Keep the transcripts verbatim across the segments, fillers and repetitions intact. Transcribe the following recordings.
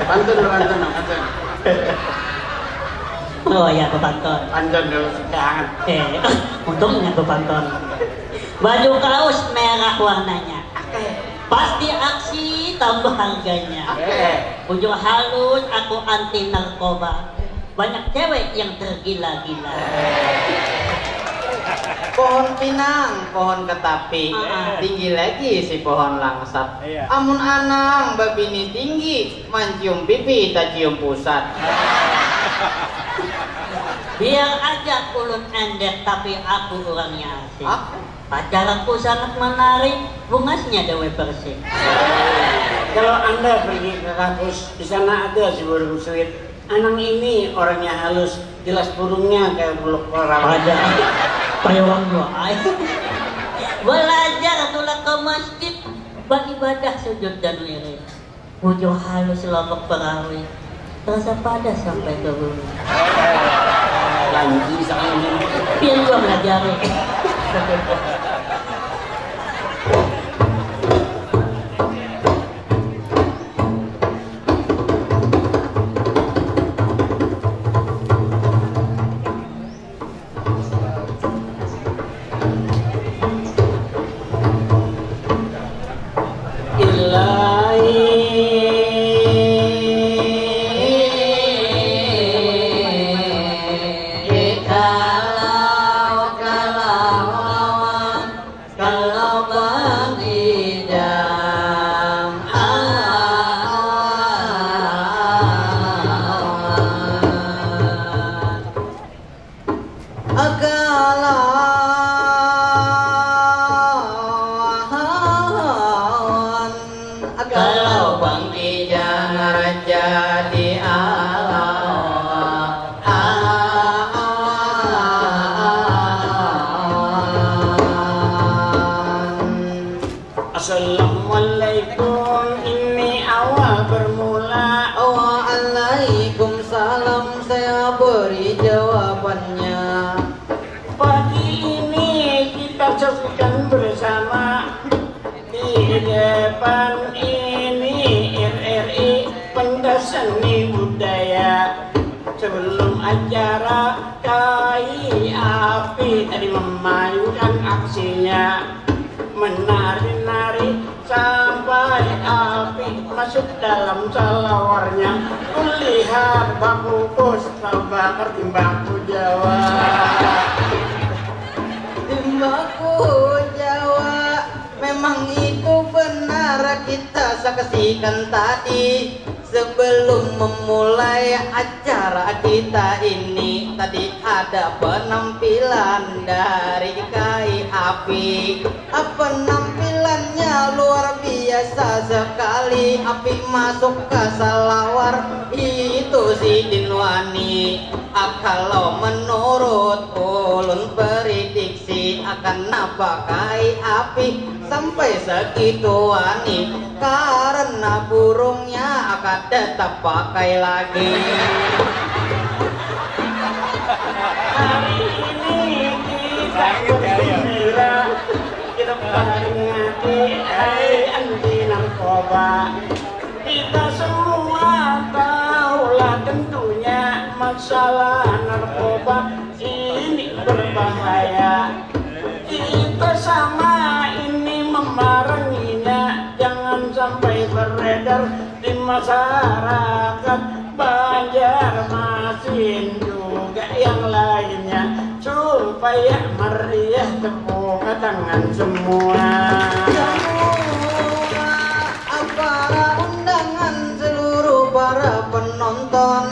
Pantun, pantun, pantun. Oh ya, pantun. Pantun dulu, jangan. Eh, untungnya tuh pantun. Baju kaos merah warnanya. Pasti aksi tambah harganya. Bujur halus, aku anti narkoba. Banyak cewek yang tergila-gila. Pohon pinang, pohon ketapi, tinggi lagi si pohon langsat. Amun anang babini tinggi, mancium pipi tacium pusat. Biar aja ulun endek tapi aku urangnya asik. Pacar aku sangat menarik, bungasnya dawe persik. Kalau anda pergi ke kampus, di sana ada si burung suit. Anang ini orangnya halus, jelas burungnya kayak buluk perawan. Ada payawang doa. Belajar tulak ke masjid, beribadah sujud dan wirid. Bujur halus lombok perawi, terasa padas sampai ke bumi. Lanji sakalinya. Pian jua melajari. Menari-nari sampai api masuk dalam salawarnya. Kulihat bakukus tambah ketimbang ku Jawa. Timbang ku Jawa, memang itu benar kita saksikan tadi. Sebelum memulai acara kita ini, tadi ada penampilan dari Kai Api. Penampilannya luar biasa sekali. Api masuk ke salawar, itu sidin wani. Kalau menurut ulun prediksi, akan napa Kai Api sampai segitu wani? Karena burungnya kada tapakai lagi. Hari ini kita bergembira, kita peringati hari anti narkoba. Kita semua tahulah tentunya masalah narkoba ini berbahaya. Kita sama ini memaranginya, jangan sampai beredar di masyarakat. Banjarmasin juga yang lainnya, supaya meriah tepuk tangan semua. Semua para undangan, seluruh para penonton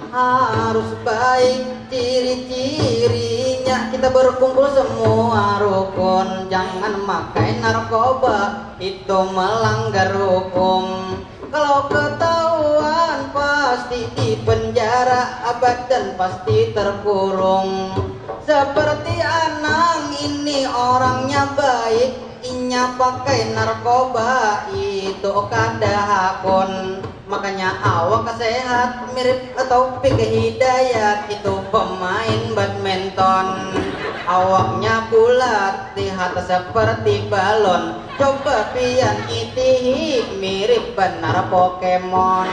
harus baik ciri-cirinya. Kita berkumpul semua rukun, jangan makai narkoba, itu melanggar hukum. Kalau ketahuan pasti di penjara, abadan pasti terkurung. Seperti Anang ini orangnya baik, inya pakai narkoba itu kada hakun. Makanya awak sehat mirip Taufik Hidayat, itu pemain badminton. Awaknya bulat, lihat seperti balon. Coba pian itihi, mirip banar Pokemon.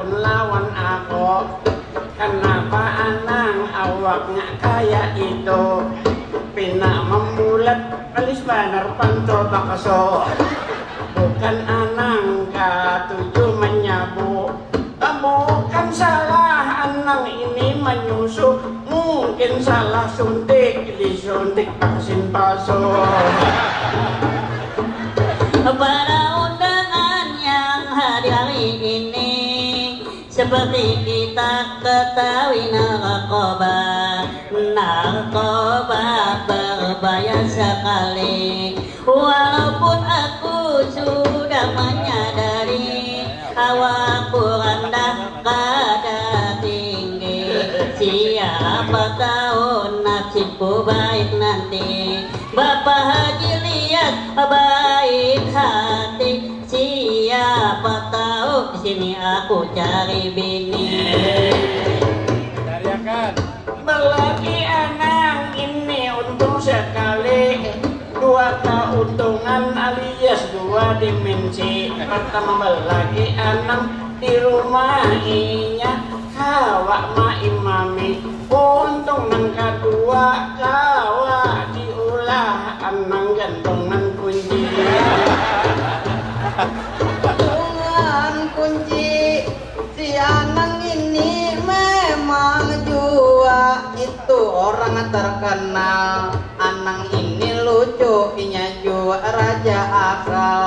lawan aku. Kenapa Anang awaknya kaya itu? Pina membulat, alis banar pantul bakso. Bukan Anang katuju menyabu. Bukan salah Anang ini menyusu. Mungkin salah suntik, disuntik vaksin palsu. Para undangan yang hadir hari ini, seperti kita ketahui, narkoba, narkoba berbahaya sekali. Walaupun aku sudah menyadari, awakku randah kada tinggi. Siapa tahu nasibku baik nanti. Bapak Haji lihat baik hati. Siapa tahu di sini aku cari bini. Cariakan. Belaki Anang ini untung sekali. Dua keuntungan alias dua dimensi. Pertama, belaki Anang di rumah inya kawa maimami. Untung nang kadua, kawa diulah Anang gantungan kunci. Gantungan kunci. Si Anang ini memang jua itu orang terkenal. Anang ini lucu, inya jua raja akal.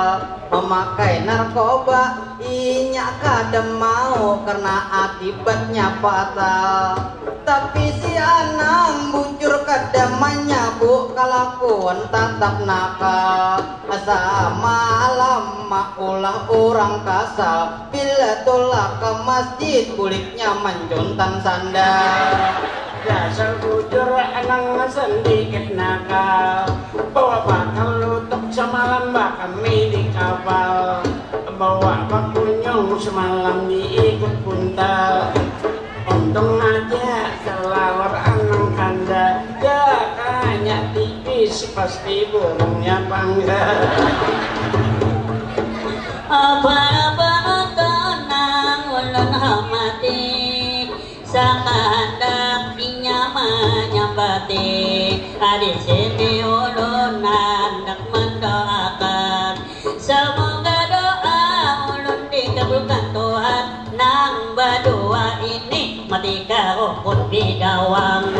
Memakai narkoba, inya kada mau karena akibatnya fatal. Tapi si Anang bujur kada manyabu, kalakuan tatap nakal. Samalam maulah urang kasal, bila tulak ka masjid, buliknya mancuntan sandal. Dasar bujur Anang sandikit nakal, bawa bakal lutuk samalam bakami di kapal, bawa bakunyung samalam diikut buntal. Untung haja salawar Anang kanda, jakanya tipis pasti burungnya panggal. Apa-apa tenang ulun hormati, sakahandak inya manyambati. Di sini ulun handak mendoakan, semoga doa ulun dikabulkan Tuhan. Nang badua ini mati karukun bidawang.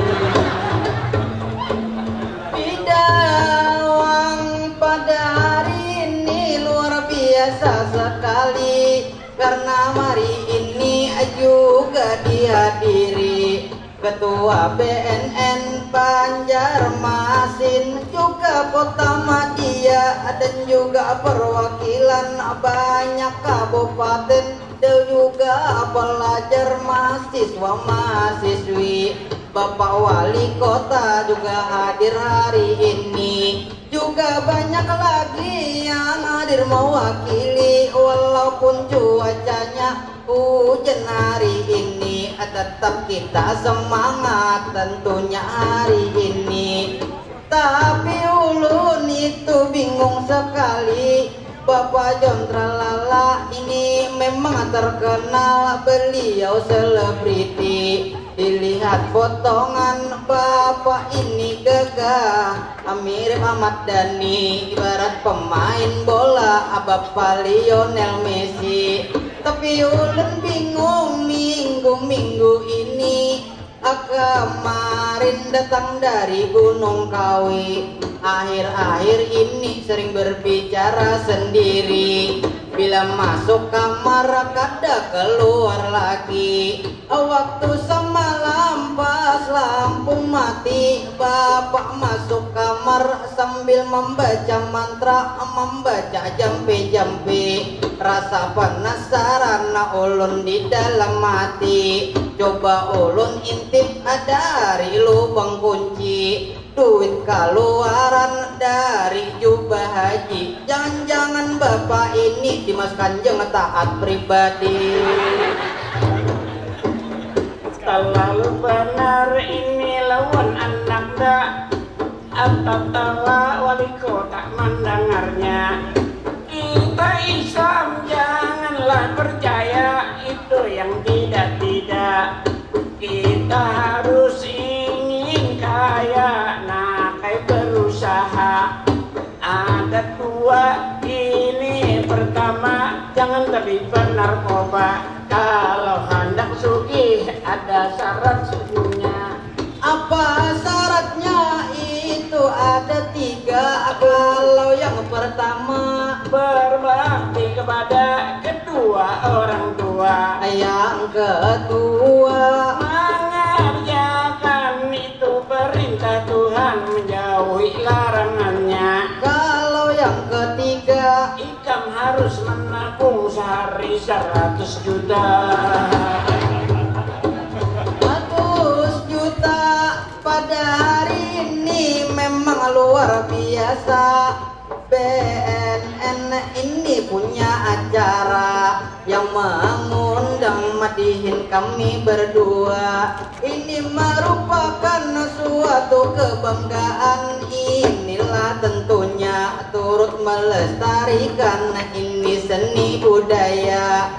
Bidawang pada hari ini luar biasa sekali, karena hari ini juga dihadiri Ketua B N N Banjarmasin, juga Kota Madia, dan juga perwakilan banyak kabupaten, dan juga pelajar, mahasiswa, mahasiswi. Bapak Wali Kota juga hadir hari ini. Juga banyak lagi yang hadir mewakili, walaupun cuacanya hujan hari ini, tetap kita semangat tentunya hari ini. Tapi ulun itu bingung sekali, Bapak John Tralala ini memang terkenal, beliau selebriti. Dilihat potongan Bapak ini gagah, mirip Ahmad Dhani, ibarat pemain bola Bapak Lionel Messi. Tapi ulun bingung minggu-minggu ini, kemarin datang dari Gunung Kawi, akhir-akhir ini sering berbicara sendiri. Bila masuk kamar kada keluar lagi. Waktu semalam pas lampu mati, Bapak masuk kamar sambil membaca mantra, membaca jampi-jampi. Rasa penasaran ulun di dalam hati. Coba ulun intip dari lubang kunci. Duit kaluaran dari jubah haji. Jangan-jangan Bapak ini Dimas Kanjeng taat pribadi. Talalu banar ini lawan anak da. Atatawa Wali Kota mandangarnya. Kita Islam janganlah percaya itu yang Benar koba, kalau handak sugih ada syarat sugihnya. Apa syaratnya? Itu ada tiga. Kalau yang pertama, berbakti kepada kedua orang tua. Yang kedua, mengerjakan itu perintah Tuhan, menjauhi larangannya. Kalau yang ketiga, ikam harus menabung sehari seratus juta. Seratus juta pada hari ini memang luar biasa. B N N ini punya acara yang mengundang madihin kami berdua. Ini merupakan suatu kebanggaan. Inilah tentunya turut melestarikan ini seni budaya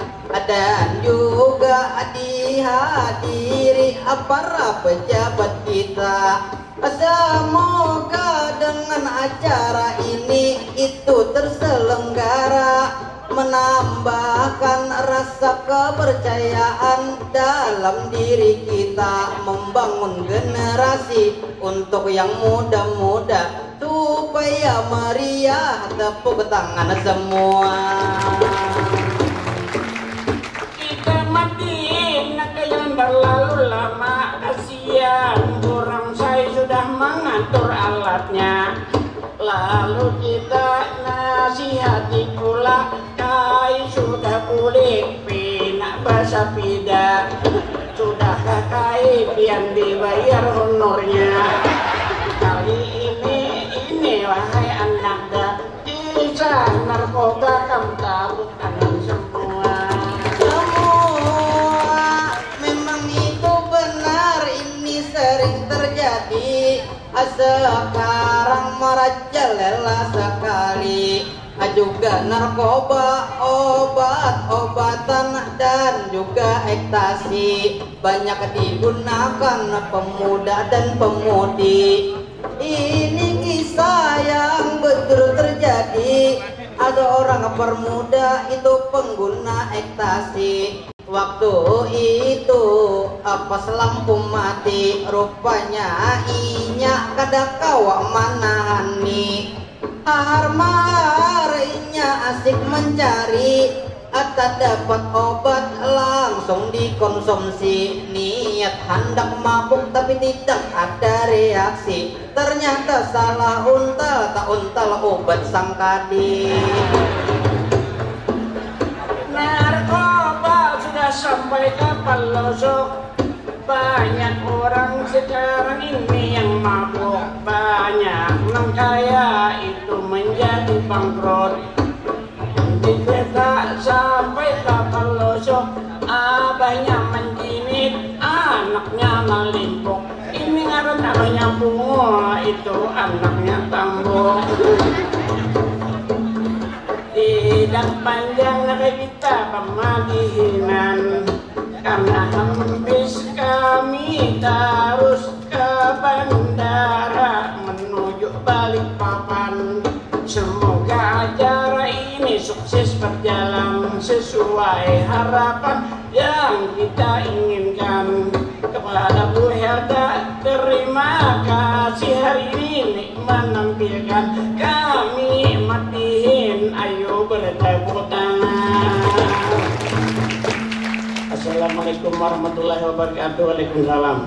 dan juga dihadiri para pejabat kita. Semoga dengan acara ini itu terselenggara, menambahkan rasa kepercayaan dalam diri kita, membangun generasi untuk yang muda-muda supaya meriah. Tepuk tangan semua. Kita mati nak yang berlalu lama, kasihan orang saya sudah mengatur alatnya. Lalu kita nasihati pula, kai sudah bulik pina basapida. Sudahkah kai pian dibayar honornya? Kali ini, ini wahai anak da, kisah narkoba kam tabukan semua. Semua memang itu benar, ini sering terjadi. Sekarang merajalela sekali juga narkoba, obat-obatan, dan juga ekstasi banyak digunakan pemuda dan pemudi. Ini kisah yang betul terjadi. Ada orang permuda itu pengguna ekstasi. Waktu itu pas lampu mati, rupanya inya kada kawa manahani. Hahar mahar inya asik mencari, tadapat obat langsung dikonsumsi. Niat handak mabuk tapi tidak ada reaksi. Ternyata salah untal, tak untal ubat sangkadi. Narkoba sudah sampai ke pelosok. Banyak orang sekarang ini yang mabuk, banyak nang kaya itu menjadi bangkrut. Di kereta sampai ke pelosok, abahnya menjinit, anaknya melimpuk. Ini ngaran abahnya bungul, itu anaknya tambuk. Tidak panjang kita pemadihinan, karena hempis kami tarus ke bandara menuju Balikpapan. Semoga acara ini sukses berjalan sesuai harapan yang kita inginkan. Kepada Bu Helda, terima kasih hari ini menampilkan kami madihin. Ayo bertepuk tangan. Assalamualaikum warahmatullahi wabarakatuh. Waalaikumsalam.